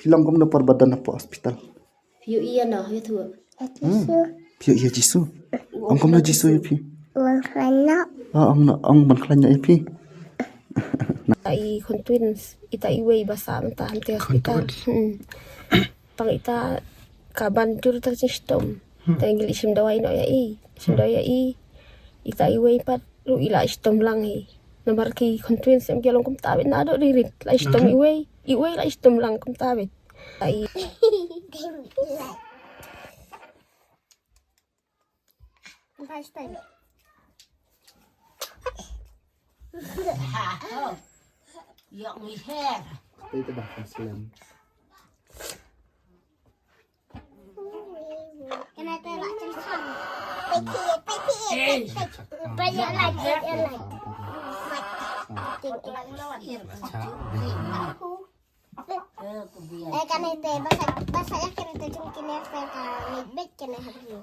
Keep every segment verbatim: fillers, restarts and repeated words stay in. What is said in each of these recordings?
Long kumno por ba don hapoh hospital? Phi ïohi ïa no, ïa thu. Hmm. Phi ïohi ïa Jisu. Ong kumno Jisu ïa phi? Ong kumno, ong ban khlaiñ ïa phi. Ita i khun twins, ita iwei ba sah mynta hangtei hospital. Hmm. Tang ita ka ban jur ta jingshitom. Hmm. Te ngi la shim dawai noh ïa i. Shim dawai ïa i. Ita iwei pat ruh i la shitom lang hi. Namar ki khun twins em ki long kumta beit naduh rit rit. La shitom iwei. Iwei la shitom lang kumta beit. Ai. Yok ngi her. Ito ba, Muslim? Can I tell that to Sam? Pay pay pay pay pay. Pay your life, pay your life. Eh, kan ite, basa, basa ya kiri tu jong kine, eh, ka, ni bet kine habri.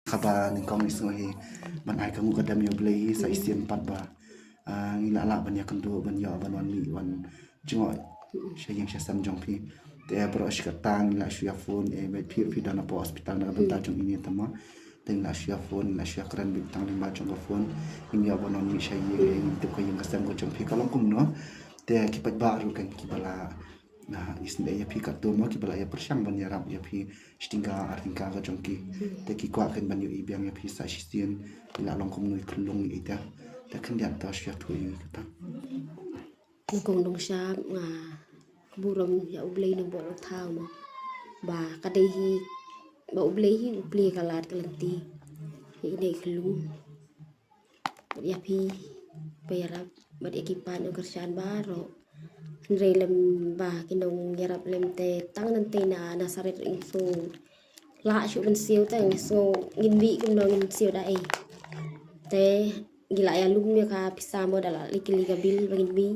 Kaba nyngkong ngi sngew hi ban ai ka nguh ka dem ïa U Blei hi sa shisien pat ba, ah, ngi la lah ban ïakynduh ban ïoh ban wan mih wan jngoh sha ïing sha sem jong phi. Te baroh shi katta ngi la shu ïa phone, eh, bad phi, phi don hapoh hospital na ka bynta jong ine te mo. Te ngi la shu ïa phone, ngi la shu ïa kren beit tang lyngba jong ka phone. Ngin ïoh ban wan mih sha ïing, eh, ngin tip ka ïing ka sem ka jong phi ka long kumno. Te ki paidbah ruh kan kiba la, na, isynei ïa phi katto mo, kiba la ïa pyrshang ban ïarap ïa phi shi tyngka ar tyngka ka jong ki. Te ki kwah kan ban ïohi biang ïa phi sa shisien, phi la long kumno, i khyllung ïa i te. Te khyndiat to shu ïathuh ïa ngi kata. Nyngkong Nongshap, nga burom ïa U Blei Nongbuh Nongthaw mo. Ba ka dei hi, ba U Blei hi u plie ka lad ka lynti ïa ine i khyllung. Bad ïa phi ba ïarap, bad ïa ki paid nongkyrshan baroh. Hynrei lem ba ki nongïarap lem te tang nangtei na Nasareth ruh ngim sngew lah shuh ban siew te, ngin sngew ngin mih kumno ngin siew da ei. Te ngi la ïalum ïa ka pisa mo, da la leit kylli ka bill ba ngin mih.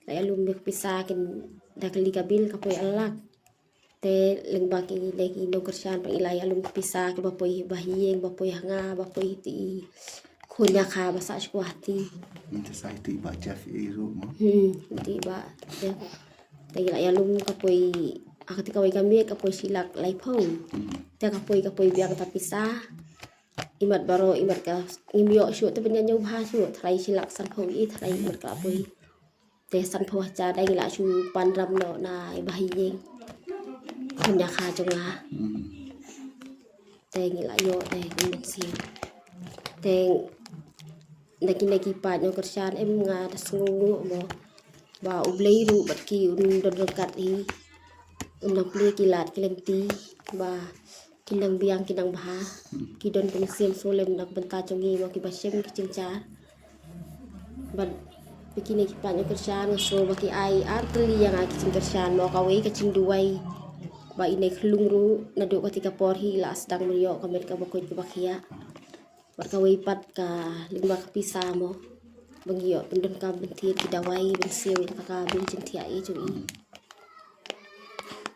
La ïalum ïa ka pisa, kin da kylli ka bill ka poi ar lak. Te lyngba kine ki nongkyrshan pat ngi la ïalum ka pisa kiba poi ha ba ha ïing, ba poi ha nga, ba poi ha iti i khun ïa ka ba sah sha Guwahati. Ngi te sa iti i Bah Jeff i ruh mo. Hmm, iti i Bah Jeff. Te ngi la ïalum ka poi, ha kata kawei ka miet ka poi shi lak laiphew. Hmm. Te ka poi, ka poi biang kata pisa. Imat baroh, imat ka ngim ïoh shuh te ban ïa ñiew bha shuh, tharai shi lak sanphew i, tharai imat ka la poi. Te sanphew hajar dang ngi la shu pan ram noh na i Bah Ïing. Khun ïa ka jong nga. Hmm. Te ngi la ïoh te ngi mynsiem. Te na kine ki paid nongkyrshan em, nga da sngewnguh mo ba U Blei ruh bad ki un don ryngkat hi. Un nang plie ki lad ki lynti ba kin nang biang kin nang bha. Ki don ka mynsiem sngewlem na ka bynta jong ngi mo kiba shem ki jingjar. Bad ba kine ki paid nongkyrshan nga sngew ba ki ai ar tylli ïa nga ki jingkyrshan mo, kawei ka jingduwai. Ba ine i khyllung ruh naduh kata ka por hi la sdang ban ïoh ka met kaba koit kaba khiah. Bad kawei pat ka lyngba ka pisa mo. Ba ngi ïoh pyndonkam pynthied ki dawai ban siew ïa ka, ka bill jingthiah ïa jong i.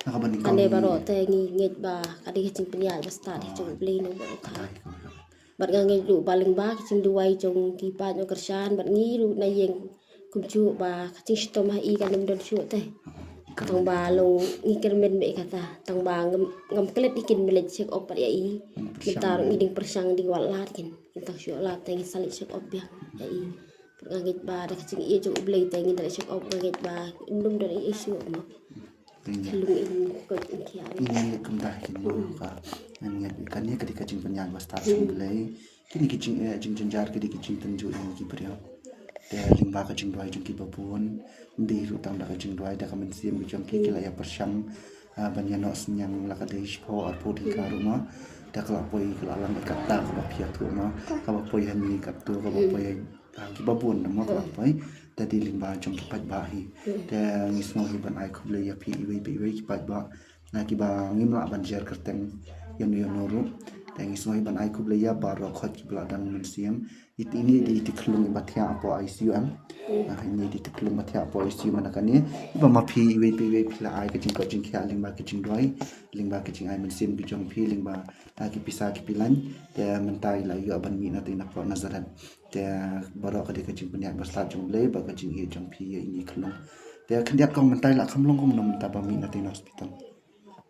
Na kaba nyngkong kane baroh te ngi ngeit ba ka dei ka jingpynïaid ba stad ïa jong U Blei Nongbuh Nongthaw. Bad nga ngeit ruh ba lyngba ka jingduwai jong ki paid nongkyrshan bad ngi ruh na ïing kumjuh ba ka jingshitom ha i kan ym don shuh te. Tang ba long ngi kyrmen beit kata. Tang ba ngam, ngam klet ïa kin ban leit check up pat ïa i. Mynta ruh ngi dang pyrshang dang wad lad kin. Kin tang shuh lad te ngi sa leit check up biang ïa i. Nga ngeit ba da ka jingïeit jong U Blei te ngin da leit check up, nga ngeit ba ym don ei ei shuh mo. Te ngi, khyllung in koit in khiah. Ngi ngeit kumta hi mo ka. Ngi ngeit kane ka dei ka jingpynïaid ba stad jong U Blei. Kine ki jing, eh, jingjynjar ki dei ki jingtynjuh ïa ngi ki briew. Te lyngba ka jingduwai jong kiba bun, ym dei ruh tang da ka jingduwai, da ka mynsiem ka jong ki, ki la ïa pyrshang, ah, ban ïa noh synñiang la ka dei shiphew arphew tyngka ruh mo. Te ka la poi, ka la lang ïa kata kaba phi ïathuh mo. Kaba poi ha ngi katto, kaba poi ha, ah, kiba bun mo ka la poi. Te dei lyngba jong ki paidbah hi. Te ngi sngew hi ban ai khublei ïa phi iwei pa iwei ki paidbah. Na kiba ngim lah ban jer kyrteng ïano ïano ruh. Te ngi sngew hi ban ai khublei ïa baroh khoit kiba la don mynsiem. Iti ini di iti khlung ba thiah hapoh I C U em. Ah, ini di iti khlung ba thiah hapoh I C U mynta kane. Ba ma phi iwei pa iwei phi la ai ka jingkoit jingkhiah lyngba ka jingduwai, lyngba ka jingai mynsiem ka jong phi, lyngba, ah, ki pisa ki pilaiñ. Te mynta i la ïoh ban mih na teng napoh Nazareth. Te baroh ka dei ka jingpynïaid ba slat jong U Blei bad ka jingïeit jong phi ïa ini khlung. Te khyndiat kong mynta i la kham long kumno mynta ba mih na teng na hospital.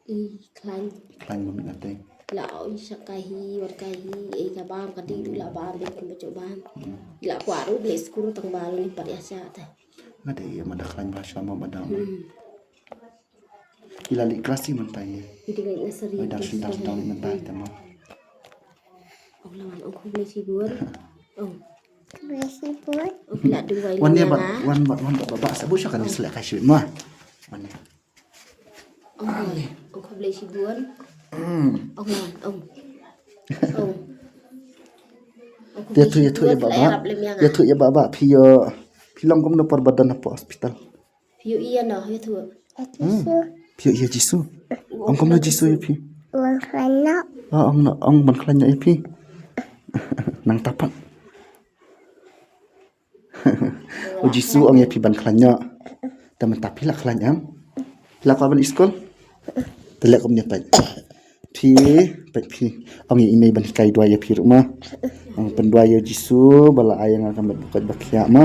I khlaiñ. I khlaiñ ba mih na teng. La oi sha ka hi, wat ka hi, ei ka bam ka dei, la bam dei kan ba jop bam. Hmm. La kwah ruh blei skul tang ba la lim pat ïa sha te. Nga dei ïa ma da khlaiñ ba sha ma ba da. Hmm. I la leit klas i mynta ïa. I dei nursery. Oi dang shu dang shu dang mynta ïa te ma. Ong la wan, ong khublei shibun. Ong. Khublei shibun. Ong la duwai. Wan ïa ba, wan ba, wan ba ba sa bu sha kan i selek kai shibun ma. Wan ïa. Ong, ong khublei shibun. Hmm. Ong, ong. Ong. Ïathuh, ïathuh ïa ba ba. Ïathuh ïa ba ba phi ïoh, phi long kumno por ba don hapoh hospital. Phi ïoh ïa no, ïathuh. Hmm. Phi ïoh ïa Jisu. Ong kumno Jisu ïa phi. Wan khlaiñ noh. Ah, ong no, ong ban khlaiñ noh ïa phi. Nang tapak. U Jisu ong ïa phi ban khlaiñ noh. Te mynta phi la khlaiñ em? Phi la kwah ban ïa skul? Te leh kumne peit. Phi, peit phi. Ong ïa i mei ban hikai duwai ïa phi ruh ma. Ong pynduwai ïa u Jisu ba la ai ïa nga ka met ba koit ba khiah ma.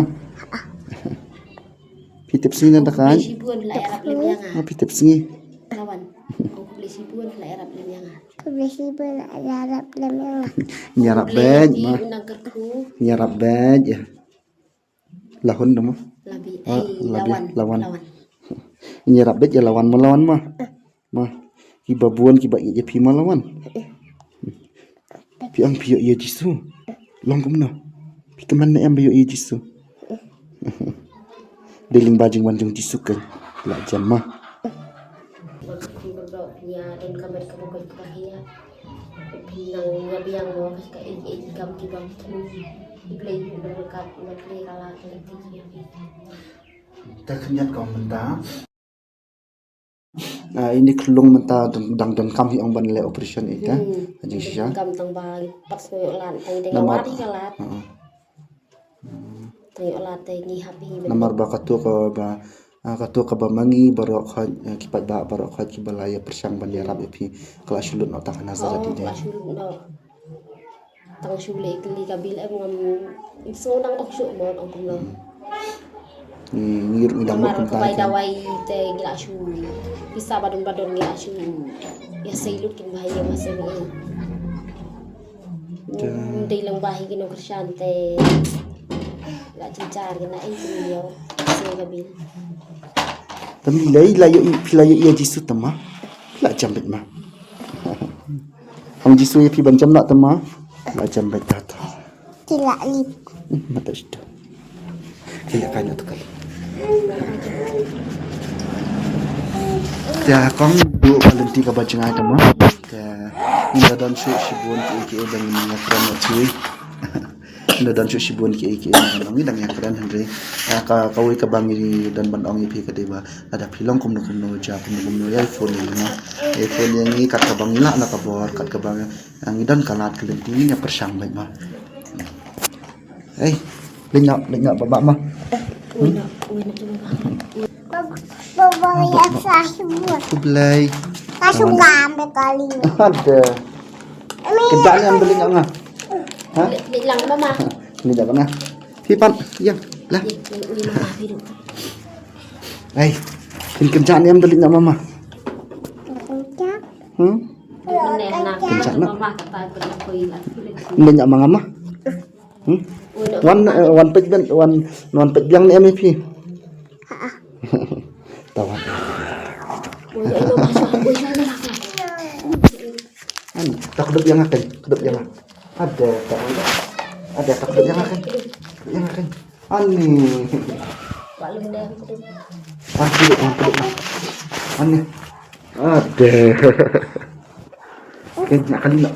Phi tip sngi na da kan? Shibun la ïarap lem ïa nga. Ma phi tip sngi. Lawan. Ong khublei shibun la ïarap lem ïa nga. Khublei shibun la ïarap lem ïa nga. Ïarap bad ma. Ïarap bad ïa. Lahun dama. Labi. Ah, eh, labi, lawan. Lawan. Lawan. Ïarap bad ïa lawan ma lawan ma. Ma. Kiba bun kiba ïeit ïa phi ma lawan. Phi ong phi ïoh ïa Jisu. Long kumno. Phi kmen ne em ba ïoh ïa Jisu. Dei lyngba jingwan jong Jisu kan. La jam ma. Phi nang ïa biang mo ka ka ei ei kam ki bang ki. Blei berkat na blei kala ka ti ki. Ta khyndiat ka mynta. Ah, ini khlung mynta dang dang kam hi ong ban leh operation ita. Hmm. Jing shisha. Kam tang ba pat sngewlad tang dei. Namar. Lad hi ka lad. Heeh. Tang ïoh lad te ngi hap hi. Namar ba katu ka ba, ah, katu ka ba ma ngi baroh khoit, eh, ki paidbah baroh khoit kiba la ïa pyrshang ban ïarap ïa phi. Ka la shu lut noh tang ha Nazareth. Oh, dei. Ka la shu lut noh. Tang shu leh kylli ka bil em ngam, so nang ong shu mo ong kumno. Hmm. Ngi, ngi ruh ngi dang mut kumta. Ka bai dawai te ngi la shu. Pisa ba don ba don ngi la shu. Ïa sei lut kin ba ïa ma sei. Te. Dei lang ba hi ki nongkyrshan te. La jynjar ki na ei kin ïa sei ka bil. Te mi lei la ïoh i, phi la ïoh ïa Jisu te ma. Phi la jam beit ma. Ong Jisu ïa phi ban jam na te ma. La jam beit ta ta. Ki la lip. Hmm, mata situ. Ki la kai na tu kali. Te kong du ka lynti kaba jngai te ma. Te ngi la don shuh shibun kiei kiei ba ngi ïakren ïa phi. Ngi la don shuh shibun kiei kiei ba ngi dang ïakren hynrei. Ah, ka kawei kaba ngi don ban ong ïa phi ka dei ba lada phi long kumno kumno ja kumno kumno ïa phone ïa ngi ma. Ïa phone ïa ngi kat kaba ngi lah na ka bor kat kaba ngi, ah, ngi don ka lad ka lynti ngi ïa pyrshang beit ma. Ei, leit noh, leit noh baba ma. Baba, baba, ïa sa shu. Khublei. Sa shu ngam be kali. Ada. Kejap ni ambil leit noh nga. Ha? Leit lang mama. Leit noh nga. Phi pat, ïa. Lah. Ei, phin kynjah ne em da leit na mama? Kynjah. Hmm? Kynjah na. Leit na mama. Hmm? Wan, eh, wan peit biang, wan, wan peit biang ne em ïa phi? Tawan. An, ta kdup ïa nga kan, kdup ïa nga. Ada ta, ada ta kdup ïa nga kan, kdup ïa nga kan. Ani. An kdup, an kdup. Ani. Ada. Kan nak kali nak.